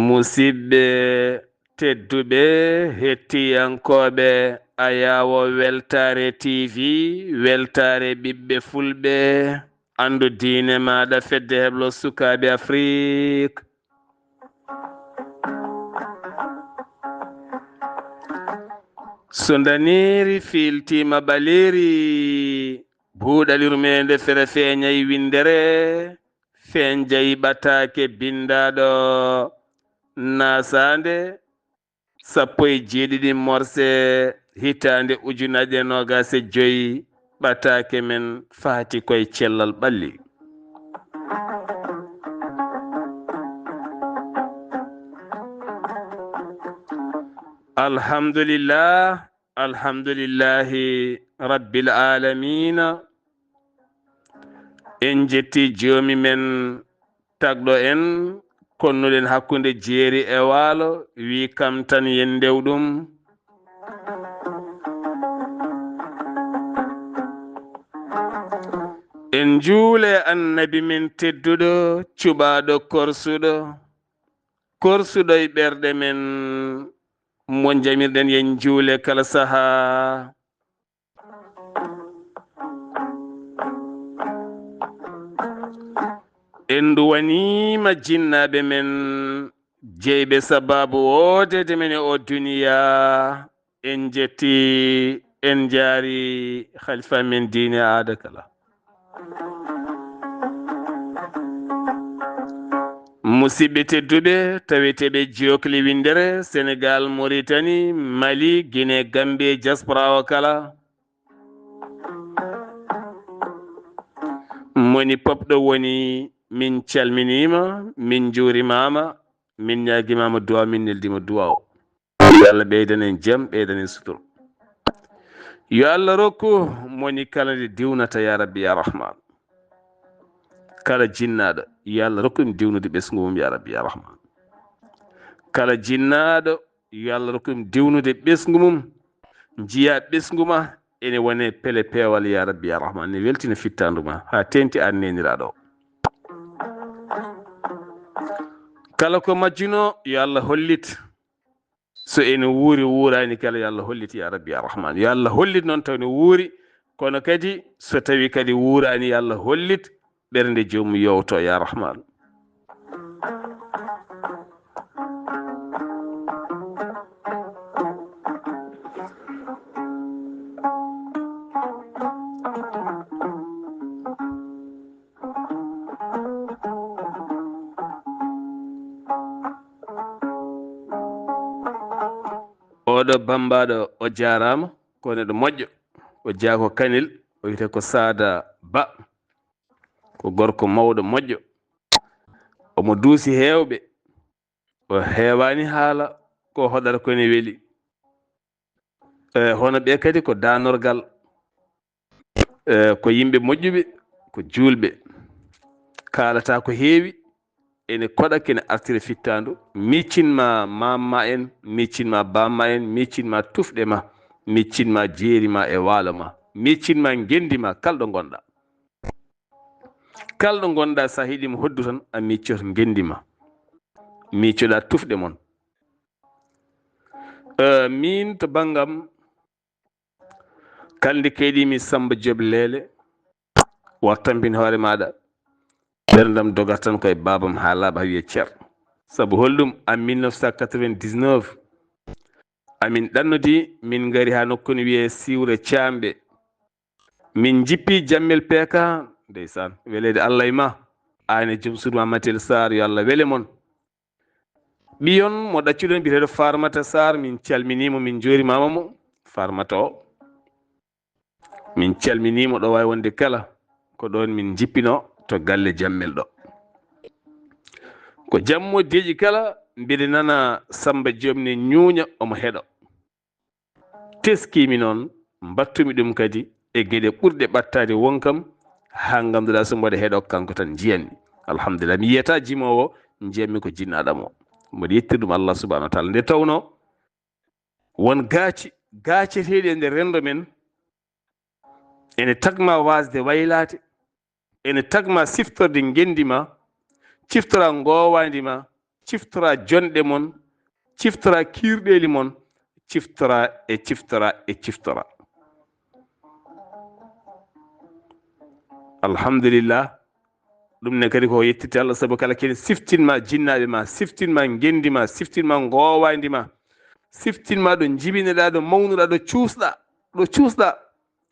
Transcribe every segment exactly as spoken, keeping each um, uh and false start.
Musidɓe tedduɓe, hettiyankooɓe Ayaawo Weltaare T V, weltaare ɓiɓɓe Fulɓe, anndu diine maaɗa, fedde heblo sukaaɓe Afrik. So ndaniiri fiiltiima ɓaleeri, buuɗal yurmeende fere feeñay winndere, feeñjay ɓataake binndaaɗo naasaande sappo e jeeɗiɗi morse hitaande ujunaaje noogaas e joy, ɓataake men faati koye cellal ɓalli. Alhamdulillah, alhamdulillahi rabbil aalamiina. En njetti joomi men tagɗo en, konnuɗen hakkunde jeeri e waalo, wi kam tan yen ndew ɗum. En njuule annabi men tedduɗo, cuɓaaɗo korsuɗo, korsuɗo e ɓerɗe men, mo jamirɗen yen njuule kala sahaa. En nduwaniima jinnaaɓe men jeyɓe sabaabu woodeede men e oo duniyaa. En njetti, en njaari halifa men diine aada kala. Musidɓe tedduɓe, taweteeɓe jokli winndere, Senegal, Mauritanie, Mali, Guinée, Gambie, diaspora o kala. Moni pop ɗo woni, min calminiima, min njuurimaama, min ñaagimaama duwaaw, min neldiima duwaaw. Yo Allah ɓeydan en jam, ɓeydan en sutur. Yo Allah rokku moni kala nde diwnata, ya Rabbi, ya Rahman. Kala jinnaaɗo, yo Allah rokku ɗum diwnude ɓesngu mum, ya Rabbi, ya Rahman. Kala jinnaaɗo, yo Allah rokku ɗum diwnude ɓesngu mum. Njiya ɓesngu ma ene wone pele peewal, ya Rabbi, ya Rahman. Ne weltina fittaandu ma haa teenti aan neeniraaɗo. Kala ko majjuno, yo Allah hollit. So ene wuuri, wuuraani kala, yo Allah hollit, ya Rabbi, ya Rahman. Yo Allah hollit noon taw ne wuuri, kono kadi so tawi kadi wuuraani, yo Allah hollit ɓernde joomum yowto, ya Rahman. Oɗo bambaɗo, o jaaraama, ko neɗɗo moƴƴo. O jeyaa ko Kanel, o wiyetee ko Saada Ba. Ko gorko mawɗo moƴƴo. Omo duusi heewɓe. O heewaani haala, ko hoɗata ko ne weli. E, hono ɓe kadi ko daanorgal. E, ko yimɓe moƴƴuɓe, ko juulɓe. Kaalata ko heewi, ene koɗa, kene artira fittaandu. Miccin ma maam ma en, miccin ma baam ma en, miccin ma tufɗe ma, miccin ma jeeri ma e waalo ma, miccin ma ngenndi ma, kala ɗo ngonɗa. Kala ɗo ngonɗa, so a heɗiima hoddu tan, a miccoto ngenndi ma. Miccoɗa tufɗe mon. E, min to banngam, kala nde keɗiimi Samba Diop Leele, war tampin hoore maaɗa. Ɓerndam dogat tan koye baabam haa laaɓa, haa wiya cer. Sabu holɗum? En mille neuf cent quatre-vingt-dix-neuf, amin ɗannodi, min ngari haa nokku ne wiyee Siwre Caamɓe. Min njippi Jammel P K, ndeysaan, weleede Allah e ma, aan e joom suudu ma Matel Sarr, yo Allah wele mon. Ɓiyon mo ɗaccuɗen, biyeteeɗo Farmata Sarr, min calminii mo, min njuurimaama mo, Farmata o. Min calminiima ɗo waawi wonde kala, ko ɗoon min njippinoo to galle Jammel ɗo. Ko jammo deeƴi kala, mbiɗa nana Samba Joom ne ñuuña, omo heɗo. Teskiimi noon, mbattumi ɗum kadi e geɗe ɓurɗe ɓattaade won kam, haa ngannduɗaa so mboɗo heɗo kanko tan njiyanmi. Alhamdulillah, mi yiyata jimoowo, njiyanmi ko jinnaaɗo mo. Mboɗo yettir ɗum Allah subhanahu wa taala. Nde tawnoo won gaaci, gaaceteeɗi e nder renndo men, ene tagma waasde waylaade, ene tagma siftorde ngenndi ma, ciftora ngoowaandi ma, ciftora jonɗe mon, ciftora kiirɗeeli mon, ciftora e ciftora e ciftora. Alhamdulillah. Ɗum ne kadi ko yettirde Allah, sabu kala kene siftinma jinnaaɓe ma, siftinma ngenndi ma, siftinma ngoowaandi ma, siftinma ɗo njibinoɗaa, ɗo mawnuɗaa, ɗo cuusɗaa, ɗo cuusɗaa.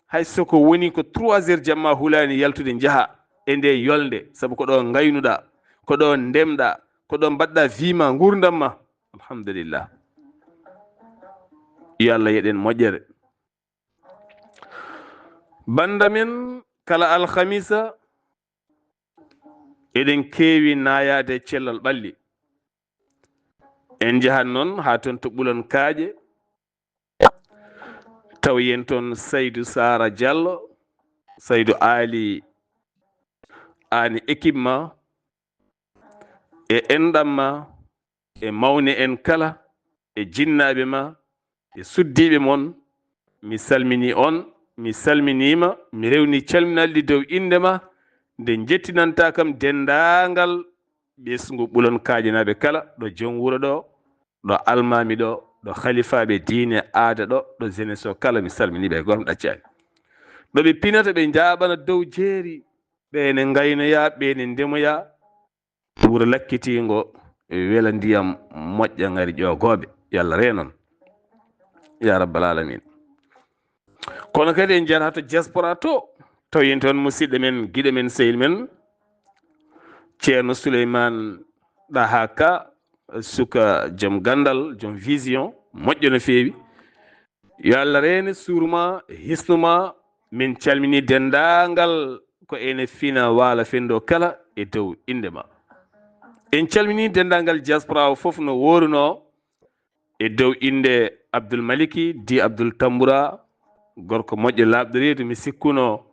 Hay so ko woni ko trois heures jamma hulaani yaltude njaha e nde yolnde, sabu ko ɗo ngaynuɗaa, ko ɗo ndemɗaa, ko ɗo mbaɗɗaa vie ma, nguurndam ma. Alhamdulillah. Yo Allah yeɗen moƴƴere. Bannda men, kala alhamisa, eɗen keewi naayaade cellal ɓalli. En njahan noon haa toon to Ɓulon Kaaƴe, taw yen toon Saydu Saara Jallo, Saydu Aali, aan e ekip ma, e enɗam ma, e mawne en kala, e jinnaaɓe ma, e suddiiɓe mon, mi salminii on, mi salminiima, mi rewni calminal ɗi dow innde ma, nde njettinanta kam denndaangal ɓesngu Ɓulon Kaaƴenaaɓe kala, ɗo joom wuro ɗo, ɗo almaami ɗo, ɗo halifaaɓe diine aada ɗo, ɗo jeunesse o kala, mi salminii ɓe, gooto mi ɗaccaani. Ɗo ɓe pinata, ɓe njaaɓana dow jeeri, ɓe ene ngaynoya, ɓe ene ndemoya, wuro lakkitiingo, wela ndiyam moƴƴa ngari ƴoogooɓe. Yo Allah reenon. Ya rabbal alamin. Kono kadi en njahata to diaspora to, tawi en toon musidɗo men, giɗo men, sehil men, Ceerno Souleymane Ɗaha Ka, suka joom ganndal, joom vision, moƴƴo no feewi. Yo Allah reene suuru ma, hisnu ma. Min calminii denndaangal ko ene fina waala fenndo kala e dow innde ma. En calminii denndaangal diaspora o fof no woorunoo e dow innde Abdul Maliki, di Abdul Tambura, gorko moƴƴo laaɓɗo reedu, mi sikkuno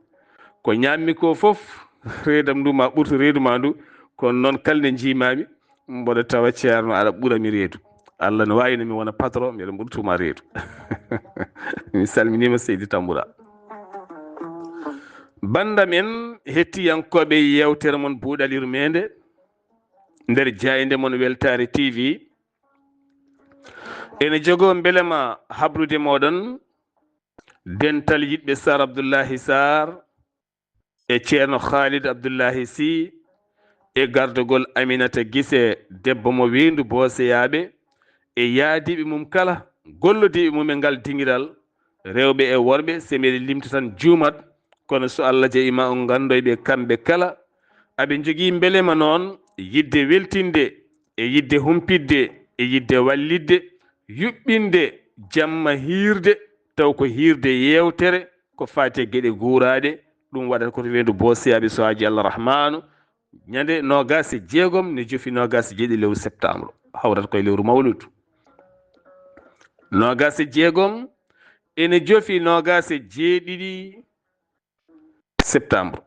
ko ñaammi ko fof, reedam ndu ma ɓurto reedu ma ndu, kono noon kala nde njiimaami, mboɗo tawa ceerno aɗa ɓurami reedu. Allah no waawi no mi wona patron, mbiɗa ɓurtuma reedu. Mi salminiima Seydi Tambura. Banndam en hettiyankooɓe yeewtere mon Buuɗal Yurmeende nder jaaynde mon Weltaare T V. Ene jogoo mbelema habrude mooɗon dental yiɗɓe Sar Abdullahi Sar e Ceerno Khalid Abdullahi Sy e gardogol Aminata Gise, debbo mo Weendu Booseyaaɓe, e yaadiiɓe mum kala, gollodiiɓe mum e ngal dingiral, rewɓe e worɓe, so mbeɗa limta tan juumat, kono so Allah jaɓii ma on nganndoy ɓe kamɓe kala. Aɓe njogii mbelema noon yiɗde weltinde e yiɗde humpitde e yiɗde wallitde, yuɓɓinde jamma hiirde, taw ko hiirde yeewtere, ko faati e geɗe guuraaɗe, ɗum waɗata ko to Weendu Booseyaaɓe so haajii Allah Rahmaanu, ñande noogaas e jeegom ne jofi noogaas e jeeɗiɗi lewru septembre, hawrata koye lewru mawludu. Noogaas e jeegom ene jofi noogaas e jeeɗiɗi septembre.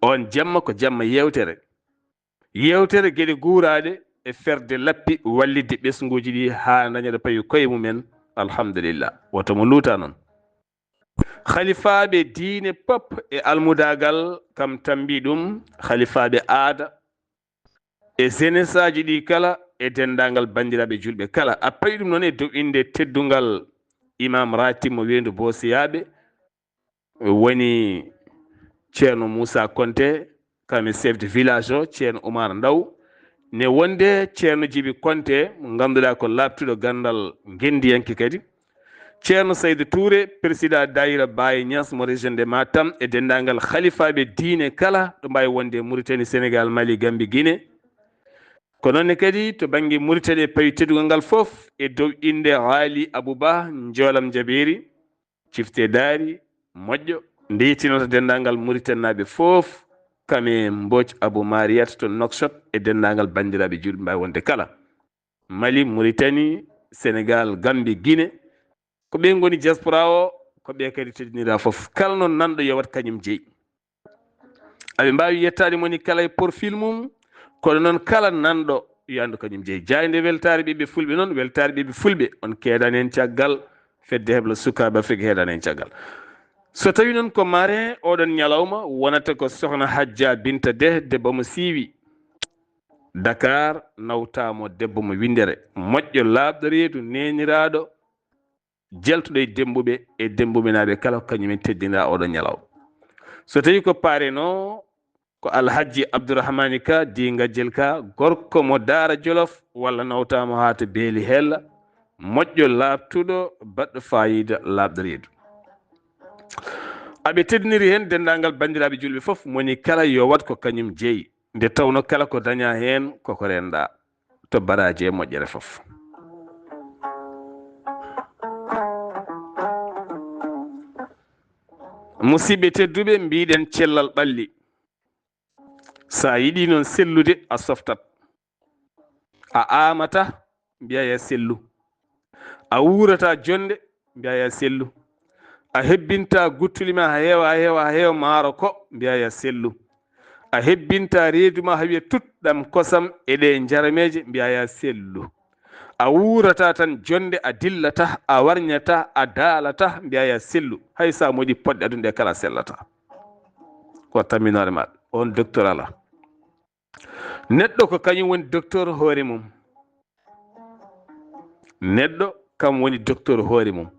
On jamma ko jamma yeewtere. Yeewtere geɗe guuraaɗe e ferde lappi wallitde ɓesnguuji ɗi haa daña ɗo pawi koye mumen. Alhamdulillah. Woto mo luuta noon. Halifaaɓe diine pop e almudaagal kam tambi ɗum, halifaaɓe aada e jeunesse aji ɗi kala e denndaangal banndiraaɓe juulɓe kala. A pawi ɗum noon e dow innde teddungal Imam Ratib mo Weendu Booseyaaɓe, woni Ceerno Moussa Konte, kam e chef de village o, Ceerno Oumar Ndaw, ne wonde Ceerno Jibi Konte, mo ngannduɗaa ko laaɓtuɗo ganndal ngenndiyanke kadi. Ceerno Saydu Touré, président daayira Baye Niass mo région de Matam, e denndaangal halifaaɓe diine kala ɗo mbaawi wonde e Mauritanie, Sénégal, Mali, Gambie, Guinée. Ko noon ne kadi to bannge Mauritanie e pawi teddungal ngal fof e dow innde Haali Abou Ba, Njoolam Jabeeri, Cifte Daari, Moƴƴo, nde yettinota denndaangal Muritaninaaɓe fof, kam e Mbooc Abou Mariyata to Nouakchott e denndaangal banndiraaɓe juulɓe mbaawi wonde kala. Mali, Mauritanie, Sénégal, Gambie, Guinée, ko ɓe ngoni diaspora o, ko ɓe kadi teddiniraa fof. Kala noon nanɗo yo wat kañum jeyi. Aɓe mbaawi yettaade moni kala e profil mum, kono noon kala nanɗo yo anndu kañum jeyi. Jaaynde weltaare ɓiɓɓe fulɓe noon, weltaare ɓiɓɓe fulɓe, on keedani heen caggal, fedde hebla sukaaɓe Afrik heedani heen caggal. So tawi noon ko marin oɗon ñalawma, wonata ko sohna Hajja Binta Deh, debbo mo siiwi Dakar, nawtaamo debbo mo winndere, moƴƴo laaɓɗo reedu, neeniraaɗo, jeltuɗo e Demmbuɓe e Demmbuɓe naaɓe kala, ko kañum en teddinira oɗo ñalawma. So tawi ko parrain o, ko Alhaji Abdourahmani Ka, di Ngajjel Ka, gorko mo Daara Jolof, walla nawtaama haa to Beeli Hella, moƴƴo laaɓtuɗo, baɗɗo faayiida, laaɓɗo reedu. Aɓe teddiniri heen denndaangal banndiraaɓe juulɓe fof, moni kala yo wat ko kañum jeyi, nde tawno kala ko dañaa heen koko renndaa, to baraaji e moƴƴere fof. Musidɓe tedduɓe, mbiɗen cellal ɓalli. Sa yiɗi noon sellude, a softat. A aamata, mbiya ya sellu. A wuurata jonde, mbiya ya sellu. A hebbinta guttuli ma ha heewa, ha heewa, ha heewa maaro ko, mbiya ya sellu. A hebbinta reedu ma ha wiya tut ɗam kosam e ɗe njarameeje, mbiya ya sellu. A wuurata tan jonde, a dillata, a warñata, a daalata, mbiya ya sellu. Hay sa moɗi poɗɗe aduna ɗe kala, a sellata. Ko tamminoore ma, on docteur ala. Neɗɗo ko kañum woni docteur hoore mum. Neɗɗo kam woni docteur hoore mum.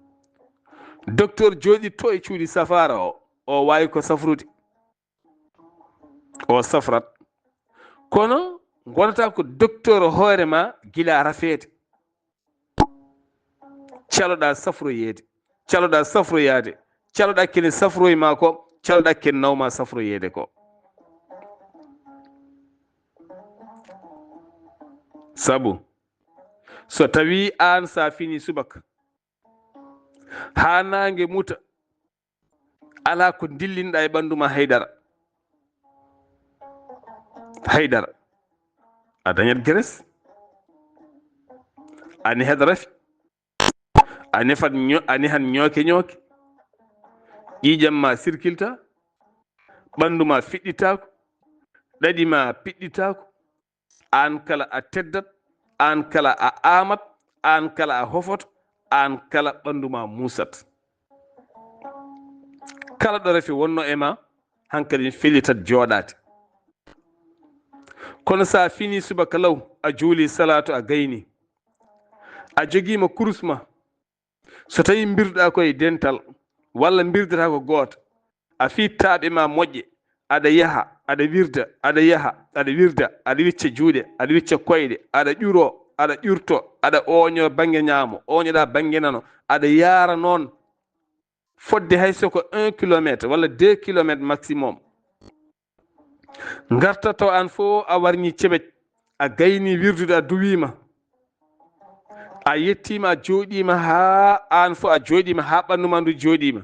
Docteur jooɗi to e cuuɗi safaara o, o waawi ko safrude. O safrat. Kono ngonata ko docteur hoore ma gila rafeede. Caloɗa safroyeede, caloɗa safroyaade, caloɗa kene safroy ma ko, caloɗa kene nawma safroyeede ko. Sabu, so tawi aan sa fini subaka, haa naange muta, alaa ko dillinɗa e ɓanndu ma haydara. Haydara. A dañat graisse. A nehat rafi. A nefat ño-, a nehan ñooke ñooke. Ƴiiƴam ma sirkilta. Ɓanndu ma fiɗɗitaako. Ɗaɗi ma piɗɗitaako. Aan kala a teddat, aan kala a aamat, aan kala a hofoto, aan kala ɓanndu ma muusat. Kala ɗo rafi wonno e ma, hankadi fellitat jooɗaade. Kono sa fini subaka law, a juuli salaatu, a gayni, a jogiima kurus ma, so tawi mbirduɗa ko e dental, walla mbirduɗa ko gooto, a fii taaɓe ma moƴƴe, aɗa yaha, aɗa wirda, aɗa yaha, aɗa wirda, aɗa wicca juuɗe, aɗa wicca koyɗe, aɗa ƴuro, aɗa ƴurto, aɗa ooño bannge ñaamo, ooñoɗa bannge nano, aɗa yaara noon fodde hay so ko un kilometre walla deux kilomètres maximum. Ngartato aan fof a warñi ceɓec, a gayni wirdude, a duwiima. A yettiima, a jooɗiima haa aan fof a jooɗiima, haa ɓanndu ma ndu jooɗiima.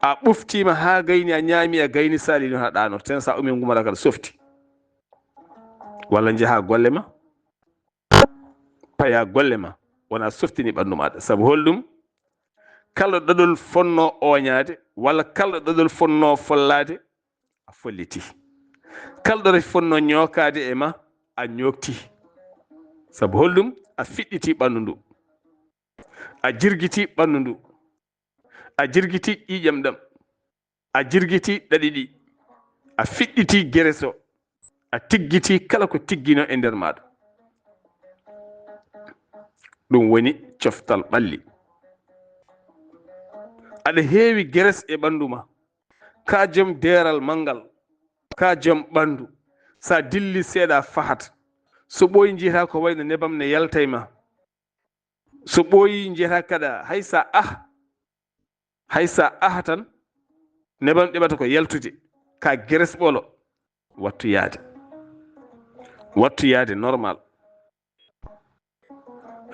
A ɓuftiima haa gayni, a ñaami, a gayni, sali noon a ɗaanoto. Ten sa umi ngumata kala softi. Walla njaha golle ma, paya golle ma, wona softini ɓanndu maɗa. Sabu holɗum? Kala ɗo ɗaɗol fonno ooñaade, walla kala ɗo ɗaɗol fonno follaade, a folliti. Kala ɗo rafi fonno ñookaade e ma, a ñookti. Sabu holɗum? A fiɗɗiti ɓanndu ndu. A jirgiti ɓanndu ndu. A jirgiti ƴiiƴam ɗam. A jirgiti ɗaɗi ɗi. A fiɗɗiti gereso. A tiggiti kala ko tiggino e nder maɗa. Ɗum woni coftal ɓalli. Aɗa heewi geres e ɓanndu ma. Ka jom deeral manngal. Ka jom ɓanndu. Sa dilli seeɗa fahat. So ɓooyi njiyata ko wayno nebam ne yaltay ma. So ɓooyi njiyata kaɗa hay sa ah. Hay sa ah tan, nebam ɗeɓata ko yaltude. Ka geres ɓolo. Wattu yaade. Wattu yaade normal.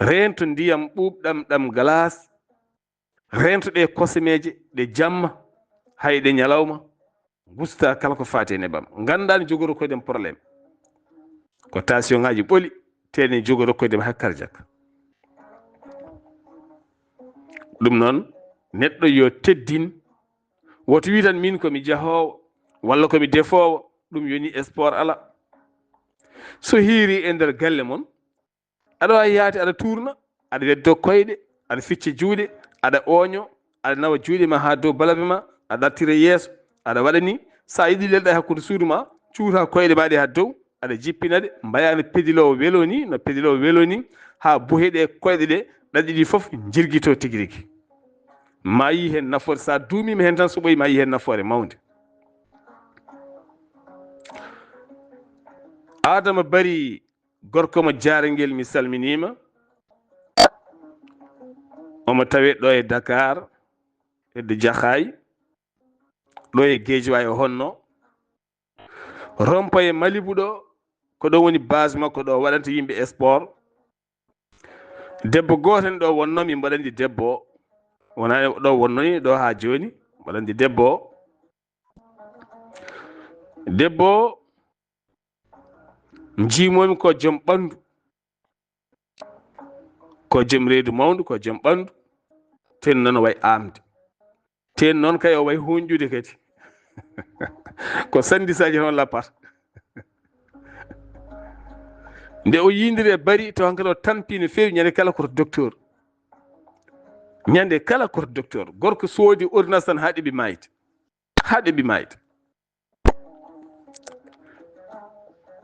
Reento ndiyam ɓuuɓɗam ɗam glace. Rento ɗe kosemeeje, ɗe jamma, hay ɗe ñalawma, gusta kala ko faati e nebam. Nganndaa ne jogoro koyɗen problème. Ko tension ŋaaji ɓoli, tene jogoro koyɗen hay cardiaque. Ɗum noon, neɗɗo yo teddin. Woto wi tan min ko mi jahoowo, walla ko mi defoowo, ɗum yoni sport ala. So hiiri e nder galle mon, aɗa waawi yaade aɗa tuurna, aɗa weddo koyɗe, aɗa ficca juuɗe, aɗa ooño, aɗa nawa juuɗe ma haa dow balabe ma, aɗa artira yeeso, aɗa waɗa ni. So a yiɗi lelɗa e hakkunde suudu ma, cuuta koyɗe ma ɗe haa dow, aɗa jippina ɗe, mbaya no pediloowo welo ni, no pediloowo welo ni, haa buhe ɗe koyɗe ɗe, ɗaɗi ɗi fof jirgito tigi rigi. Ma yi heen nafoore, so a duumiima heen tan, so ɓoyi ma yi heen nafoore mawnde. Adama Bari, gorko mo Jaarangel, mi salminiima. Omo tawee ɗo e Dakar, hedde Jaxaay, ɗo e Géejawaay o honno. Rompoye Malibu ɗo, ko ɗo woni base makko ɗo, waɗanta yimɓe sport. Debbo gooto en ɗo wonno, min mbaɗandi debbo o. Wonaa ɗo wonno ni, ɗo haa jooni, mbaɗandi debbo o. Debbo o, njiimomi ko joom ɓanndu, ko joom reedu mawndu, ko joom ɓanndu. Ten noon o wayi aamde. Ten noon kay o wayi huunƴude kadi. Ko sandisaaji tan o lappata. Nde o yindiri e Bari, to hankadi o tampi no feewi, ñande kala ko to docteur. Ñande kala ko to docteur. Gorko soodi ordonnance tan haa ɗeɓi maayde. Haa ɗeɓi maayde.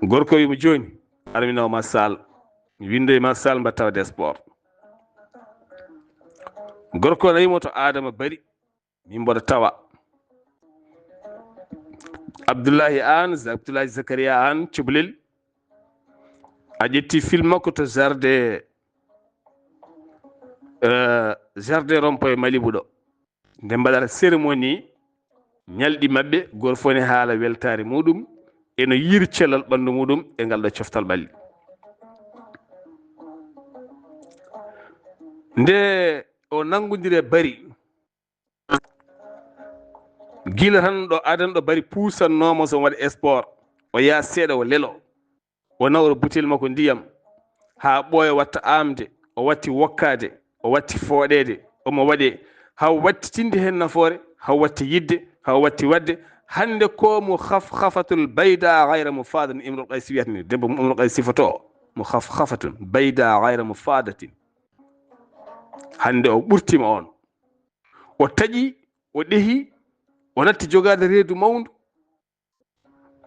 Gorko wiimo, "Jooni, ara mi nawa ma salle. Mi windo e ma salle mbaɗa tawde sport." Gorko nawi mo to Adama Bari, min mboɗo tawa. Abdullahi Aan, Abdullahi Zakaria Aan, Cubalel. A ƴetti film makko to jardin, eh, jardin rond-point Malibu ɗo. Nde mbaɗata cérémonie ñalɗi maɓɓe, gooto fof ne haala weltaare muɗum, e no yiiri cellal ɓanndu muɗum e ngal ɗo coftal ɓalli. Nde o nanngondiri e Bari, gila tan ɗo adan ɗo Bari puusannoo mo so waɗa sport, o yaha seeɗa o lelo. O nawra butel makko ndiyam, haa ɓooya watta aamde, o watti wokkaade, o watti fooɗeede, omo waɗe, haa o watti tinde heen nafoore, haa o watti yiɗde, haa o watti waɗde. Hannde ko mo khaf-, khafatul bayda ghayra mufadatin, Imrul Qays wiyata ni, debbo mo Imrul Qays sifoto o, mo khaf-, khafatun bayda ghayra mufadatin. Hannde o ɓurtima on. O taƴi, o ɗehi, o natti jogaade reedu mawndu.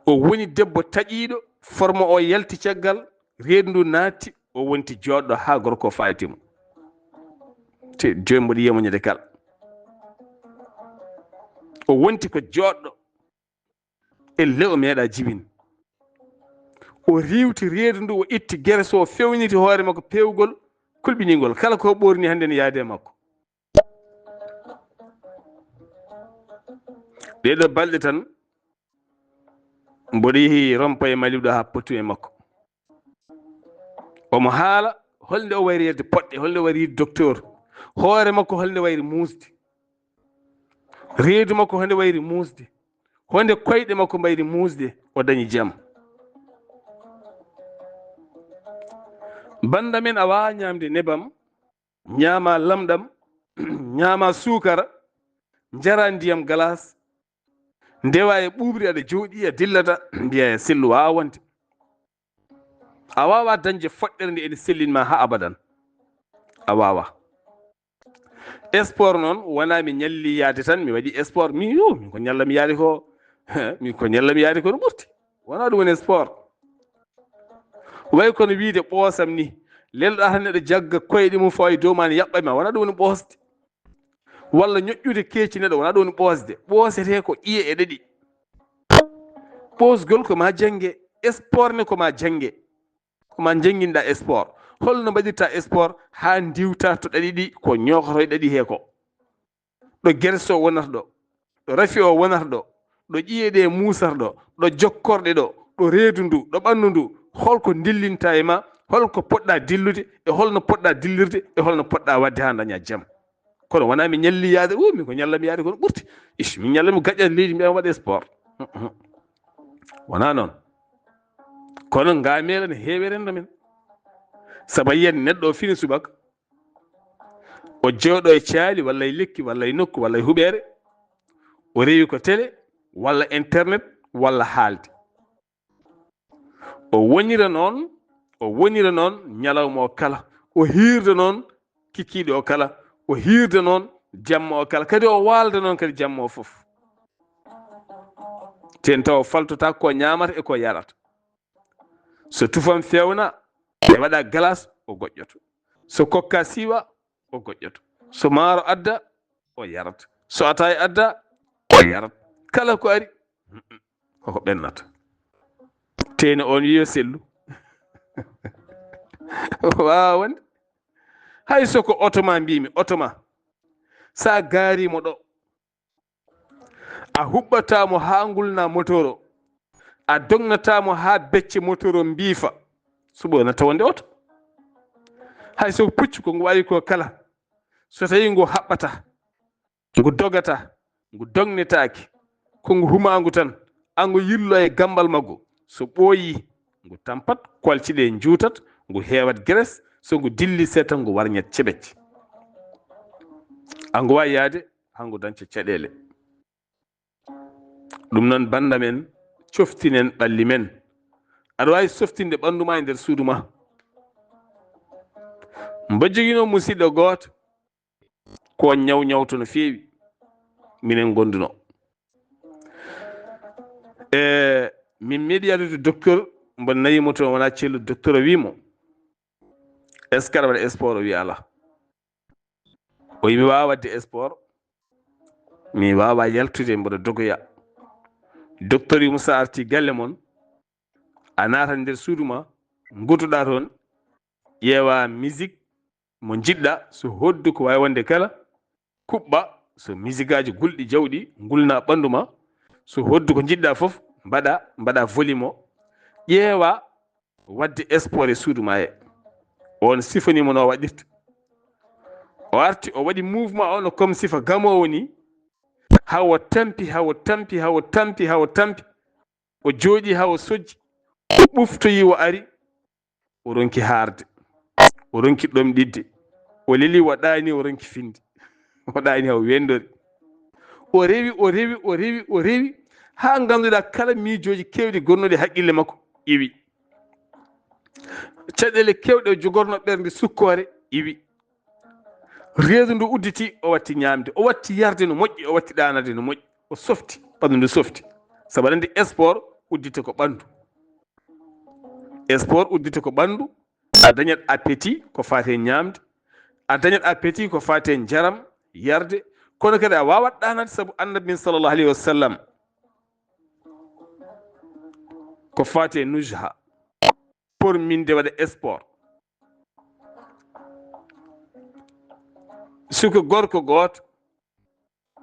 O woni debbo taƴiiɗo, forme o yalti caggal, reedu ndu naatti, o wonti jooɗɗo haa gorko o fayti mo. Te jooni mboɗo yiya mo ñande kala. O wonti ko jooɗɗo. Elle o meeɗa jibin. O riiwti reedu ndu, o itti gerso, o fewniti hoore makko pewgol kulɓiningol. Kala ko ɓoorni hannde ne yaade e makko. Ɗee ɗoo balɗe tan, mboɗo yehi rond-point Malibu ɗo haa pottu e makko. Omo haala holnde o wayri yedde poɗɗe, holnde o wayri yidde docteur. Hoore makko holnde wayri muusde. Reedu makko holnde wayri muusde. Honde koyɗe makko mbayri muusde, o dañi jam. Bannda men, a waawaa ñaamde nebam, ñaama lamɗam, ñaama suukara, njara ndiyam galaas, ndewa e ɓuuɓri, aɗa jooɗi, a dillata, mbiya e sellu, waawaa wonde. A waawaa dañde foɗɗere nde ene sellin ma haa abadan. A waawaa. Sport noon, wonaa mi ñalli yaade tan, mi waɗi sport. Min, yo, min ko ñalla mi yaade ko, min ko ñalla mi yaade ko no ɓurti. Wonaa ɗum woni sport. Way kono wiide ɓoosam ni, lelɗa tan neɗɗo jagga koyɗe mum fawa e dow ma ne yaɓɓa ma, wonaa ɗum woni ɓoosde. Walla ñoƴƴude keeci neɗɗo, wonaa ɗum woni ɓoosde. Ɓoosete ko ƴiye e ɗaɗi. Ɓoosgol ko ma jannge, sport ne ko ma jannge. Ko ma njannginɗa sport. Holno mbaɗirta sport haa ndiwta to ɗaɗi ɗi, ko ñookoto e ɗaɗi he ko? Ɗo gerse o wonata ɗo, ɗo rafi o wonata ɗo, ɗo ƴiye ɗe muusata ɗo, ɗo jokkorɗe ɗo, ɗo reedu ndu, ɗo ɓanndu ndu, holko ndillinta e ma, holko poɗɗa dillude, e holno poɗɗa dillirde, e holno poɗɗa waɗde haa daña jam? Kono wonaa mi ñalli yaade, o min ko ñallam yaade kono ɓurti. Ish, min ñallam gaƴƴa leydi mbiya waɗe sport. Wonaa noon. Kono ngaamela ne heewi rendo men. Sabu a yiyat neɗɗo o fini subaka, o jooɗo e caali walla e lekki walla e nokku walla e huɓeere, o rewi ko télé walla internet walla haalde. O wonira noon, o wonira noon ñalawma o kala, o hiirda noon kikiiɗe o kala, o hiirda noon jamma o kala, kadi o waalda noon kadi jamma o fof. Ten taw o faltota ko ñaamata e ko yarata. So tufam fewna, e waɗa glace, o goƴƴoto. So kokka siiwa, o goƴƴoto. So maaro adda, o yarata. So ataaya adda, o yarata. Kala ko ari, koko ɓennata. Teeni on wiyo sellu. Waawa wonde. Hay so ko oto ma mbimi, oto ma. Sa gaari mo ɗo, a huɓɓata mo haa ngulna motoor o. A dognata mo haa becce motoor o mbiifa. Suɓo na tawande oto. Hay so ko puccu ko ngu waɗi ko kala. So tawi ngu haɓɓata, ngu dogata, ngu dognetaaki, ko ngu humaangu tan, a ngu yillo e gammbal maggu. So ɓooyi, ngu tampat, kolce ɗe njuutat, ngu heewat graisse, so ngu dilli seeɗa, ngu warñat cebec. A ngu waawi yahde, haa ngu dañca caɗeele. Ɗum noon, bannda men, coftinen ɓalli men. Aɗa waawi softinde ɓanndu ma e nder suudu ma. Mbo joginoo musidɗo gooto, ko ñaw ñawto no feewi. Minen ngonduno. E, min meeɗi yaltude docteur, mbo nayi mo toon, wonaa celluɗo, docteur o wii mo, "Est-ce que aɗa waɗa sport?" O wii, "Alaa." O wii, "Mi waawaa waɗde sport, mi waawaa yaltude, mboɗo dogoya." Docteur wii mo, "So a artii galle mon, a naatat nder suudu ma, ngutoɗaa toon, ƴeewaa musique mo njiɗɗaa, so hoddu ko waawi wonde kala, kuɓɓa, so misigaaji gulɗi jawɗi, ngulna ɓanndu ma, so hoddu ko njiɗɗaa fof, mbaɗa, mbaɗa volume o, ƴeewa waɗde sport e suudu ma he." On sifanii mo no o waɗirta. O arti, o waɗi mouvement o no comme sifa gamoowo ni, haa o tampi, haa o tampi, haa o tampi, haa o tampi. O jooɗii haa o sojji, o ɓuftoyi, o ari, o ronki haarde, o ronki ɗomɗitde, o leli, o ɗaani, o ronki finde, o ɗaani haa o wendori. O rewi, o rewi, o rewi, o rewi, haa ngannduɗaa kala miijooji keewɗi gonnoɗi haqqille makko iwi. Caɗeele keewɗe o jogorno ɓernde sukkoore iwi. Reedu ndu udditi, o watti ñaamde, o watti yarde no moƴƴi, o watti ɗaanade no moƴƴi, o softi, ɓanndu ndu softi. Sabu aɗa anndi sport udditi ko ɓanndu. Sport udditi ko ɓanndu, a dañat appétit ko faati e ñaamde, a dañat appétit ko faati e njaram, yarde, kono kadi a waawat ɗaanade sabu Annabi men sallallahu alayhi wa sallam ko faati e nuzha, porminde waɗa sport. Suka gorko gooto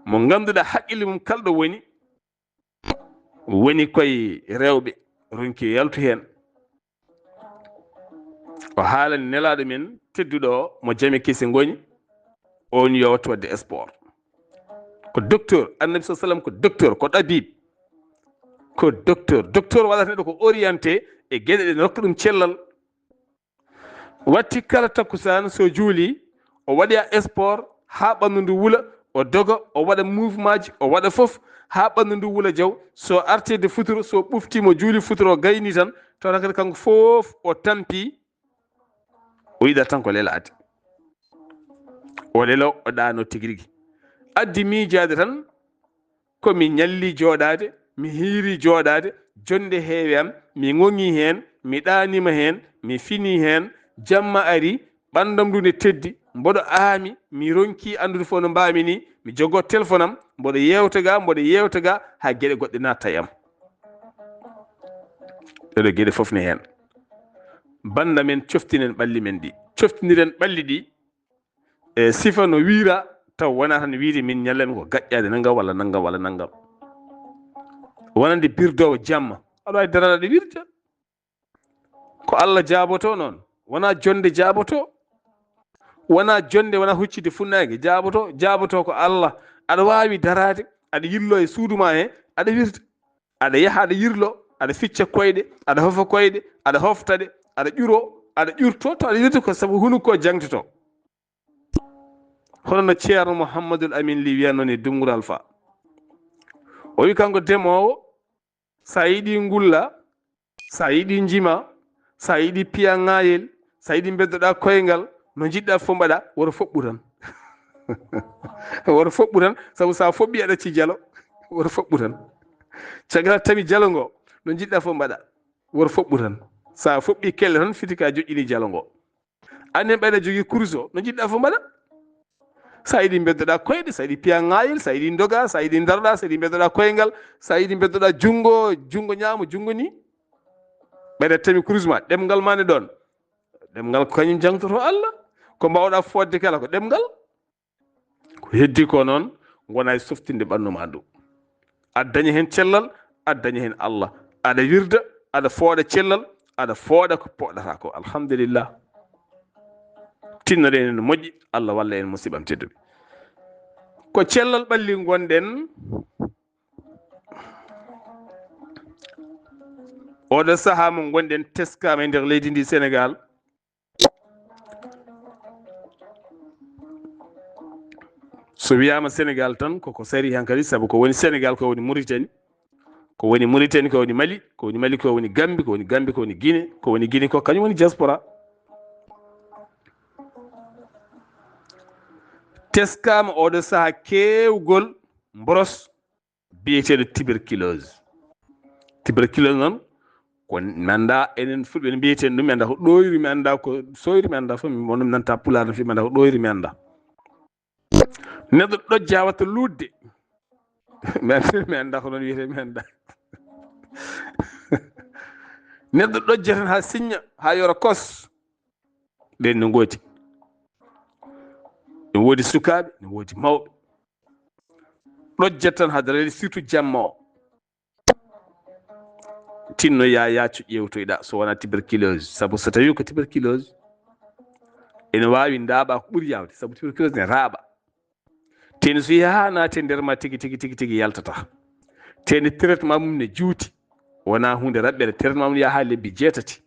mo ngannduɗaa haqqille mum kalɗo woni, woni koye rewɓe, ronki yaltu heen. O haalani nelaaɗo men tedduɗo o, mo jame kese ngoni, on yo wattu waɗde sport. Ko docteur, Annabi sallallahu alayhi wa sallam ko docteur, ko tabib. Ko docteur. Docteur waɗata neɗɗo ko orienté e geɗe ɗe rokka ɗum cellal. Watti kala takkusaan so juuli, o waɗoya sport haa ɓanndu ndu wula, o doga, o waɗa mouvement ji, o waɗa fof haa ɓanndu ndu wula jaw. So artii de futuro, so ɓuftiima juuli futuro o gayni tan, tawata kadi kanko fof o tampi, o yiɗat tan ko lelaade. O lelo, o ɗaano tigi rigi. Addi miijaade tan, ko mi ñalli jooɗaade, mi hiiri jooɗaade, jonnde heewi am, mi ŋoŋi heen, mi ɗaanima heen, mi fini heen, jamma ari, ɓanndam ndu ne teddi, mboɗo aami, mi ronki anndude fof no mbaami ni, mi jogo téléphone am, mboɗo yeewta ga, mboɗo yeewta ga, haa geɗe goɗɗe natta e am. Ɗeɗo geɗe fof ne heen. Bannda men, coftinen ɓalli men ɗi. Coftiniren ɓalli ɗi, e sifa no wiira, taw wonaa tan wiide min ñallan ko gaƴƴaade nanngam walla nanngam walla nanngam. Wonande birdoowo jamma, aɗa waawi daraade wirde. Ko Allah jaaboto noon, wonaa jonnde jaaboto. Wona jonnde, wona huccide funnaange. Jaaboto, jaaboto ko Allah. Aɗa waawi daraade, aɗa yirlo e suudu ma he, aɗa wirta. Aɗa yaha, aɗa yirlo, aɗa ficca koyɗe, aɗa hofa koyɗe, aɗa hofta ɗe, aɗa ƴuro, aɗa ƴurto, to aɗa wirta ko sabu hunuko jangtoto. Hono no Ceerno Mouhamadul Amin Li wiyanno ni Dunngural Fa. O wi kanko demoowo, sa yiɗi ngulla, sa yiɗi njima, sa yiɗi piya ŋaayel, sa yiɗi mbeddoɗa koyngal, no njiɗɗa fof mbaɗa, woto foɓɓu tan. Woto foɓɓu tan, sabu sa foɓɓi aɗa acci jalo, woto foɓɓu tan. Caggal tawi jalo ngo, no njiɗɗa fof mbaɗa, woto foɓɓu tan. Sa foɓɓi kelle tan, fiti ka joƴƴini jalo ngo. Annen ɓayɗa jogii kurus o, no njiɗɗa fof mbaɗa. Sa yiɗi mbeddoɗa koyɗe, sa yiɗi piya ŋaayel, sa yiɗi ndoga, sa yiɗi ndaroɗa, sa yiɗi mbeddoɗa koyngal, sa yiɗi mbeddoɗa junngo, junngo ñaamo, junngo ni. Ɓayɗa tami kurus ma, ɗemngal ma ne ɗoon. Ɗemngal ko kañum jangtoto Allah. Ko mbawɗa fodde kala ko ɗemngal. Ko heddi ko noon, ngona e softinde ɓannu ma ndu. Aɗa daña heen cellal, aɗa daña heen Allah. Aɗa wirda, aɗa fooɗa cellal, aɗa fooɗa ko poɗɗata ko. Alhamdulillah. Tinnoɗen en moƴƴi, Allah walla en musiɓam tedduɓe. Ko cellal ɓalli ngonɗen, oɗo sahaa mo ngonɗen teskama e nder leydi ndi Senegal. So wiyaama Senegal tan, koko sari hankadi, sabu ko woni Senegal, ko woni Mauritanie, ko woni Mauritanie, ko woni Mali, ko woni Mali, ko woni Gambie, ko woni Gambie, ko woni Guinée, ko woni Guinée, ko kañum woni diaspora. Teskaama oɗo saha keewgol mboros biyeteeɗo tuberculose. Tuberculose noon, ko mi annda, enen fulɓe no mbiyeten ɗum, mi annda ko ɗoyri, mi annda ko soyri, mi annda fof, mi wonno mi nanta pulaar no fi, mi annda ko ɗoyri, mi annda. Neɗɗo ɗojja watta luutde. Mi annda, mi annda ko noon wiyete, mi annda. Neɗɗo ɗojja tan haa siñña, haa yora kos. Ɗen no ngoodi. Ne woodi sukaaɓe, ne woodi mawɓe. Ɗojja tan haa darade, surtout jamma o. Tinno ya yaaco ƴeewtoyɗa so wona tuberculose. Sabu so tawi ko tuberculose, ene waawi ndaaɓa ko ɓuri yaawde. Sabu tuberculose ne raaɓa. Teni so yaha naati e nder ma tigi, tigi, tigi, tigi yaltata. Teni traitement mum ne juuti. Wona huunde raɓɓere. Traitement mum yaha lebbi jeetati.